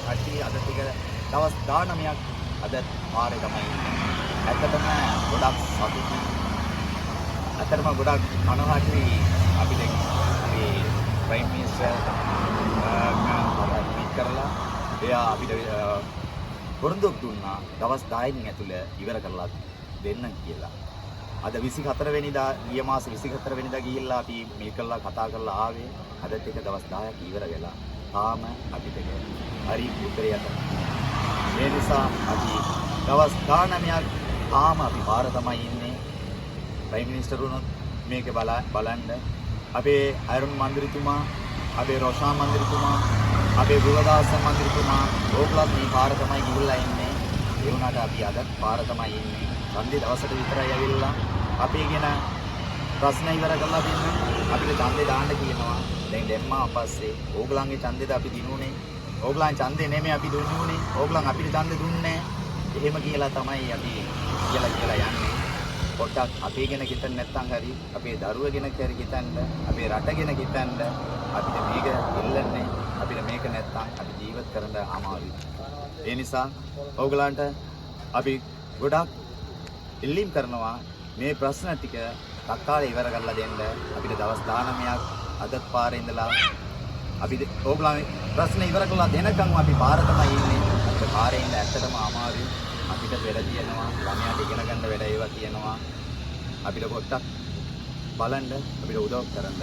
කට්ටිය අද ටික දවස් 19ක් අද පාරේ තමයි ඉන්නේ. ඇත්තටම ගොඩක් සතුටුයි. ඇත්තටම ගොඩක් කනගාටුයි. අපි දැන් අපේ ප්‍රයිම් මිනිස්ටර් මීට් කරලා එයා අපිට පොරොන්දුවක් දුන්නා දවස් 10කින් ඇතුළ ඉවර කරලා දෙන්න කියලා. අද 24 වෙනිදා, ගිය මාස 24 වෙනිදා ගිහිල්ලා අපි මේ කරලා කතා කරලා ආවේ. අදත් එක දවස් 10ක් ඉවර වෙලා. තාම අපිට හරි උත්තරයක් නැහැ. ඒ නිසා අපි දවස් 19ක් තාම අපි පාර තමයි ඉන්නේ. ප්‍රයිම් මිනිස්ටර් වුණොත් මේක බලන්න, අපේ අරුණ මන්ත්‍රීතුමා, අපේ රොෂාන් මන්ත්‍රීතුමා, අපේ ගුණදාස මන්ත්‍රීතුමා, ඕගොල්ලත් මේ පාර තමයි ගිහිල්ලා ඉන්නේ. ඒ වුණාට අපි අදත් පාර තමයි ඉන්නේ. ඡන්දේ දවසට විතරයි ඇවිල්ලා අපේ ගැන ප්‍රශ්න ඉවර කරලා දෙන්න අපිට ඡන්දේ දාන්න කියනවා. දැන් දැම්මා පස්සේ ඕගොල්ලන්ගේ ඡන්දෙද අපි දිනුනේ? ඕගොල්ලන් ඡන්දේ නෙමෙයි අපි දුන්නුනේ. ඕගොල්ලන් අපිට ඡන්දේ දුන්නේ නැහැ. එහෙම කියලා තමයි අපි කියලා කියලා යන්නේ. පොඩ්ඩක් අපේ ගැන හිතන්න නැත්නම් හරි අපේ දරුව ගැන හරි හිතන්න, අපේ රට ගැන හිතන්න. අපිට මේක ඉල්ලන්නේ, අපිට මේක නැත්නම් අපි ජීවත් කරන්න අමාරුයි. ඒ නිසා ඕගලන්ට අපි ගොඩක් ඉල්ලීම් කරනවා මේ ප්‍රශ්න ටික තක්කාලේ ඉවර කරලා දෙන්න. අපිට දවස් 19ක් අදත් පාරේ ඉඳලා අපි ඕගලන් ප්‍රශ්න ඉවර කරලා දෙනකන් අපි පාර තමයි ඉන්නේ. අපිට පාරේ ඉන්න ඇත්තටම අමාරුයි. අපිට වැඩ තියෙනවා, ළමයාට ඉගෙන ගන්න වැඩ ඒවා තියෙනවා. අපිට පොඩ්ඩක් බලන්න, අපිට උදව් කරන්න.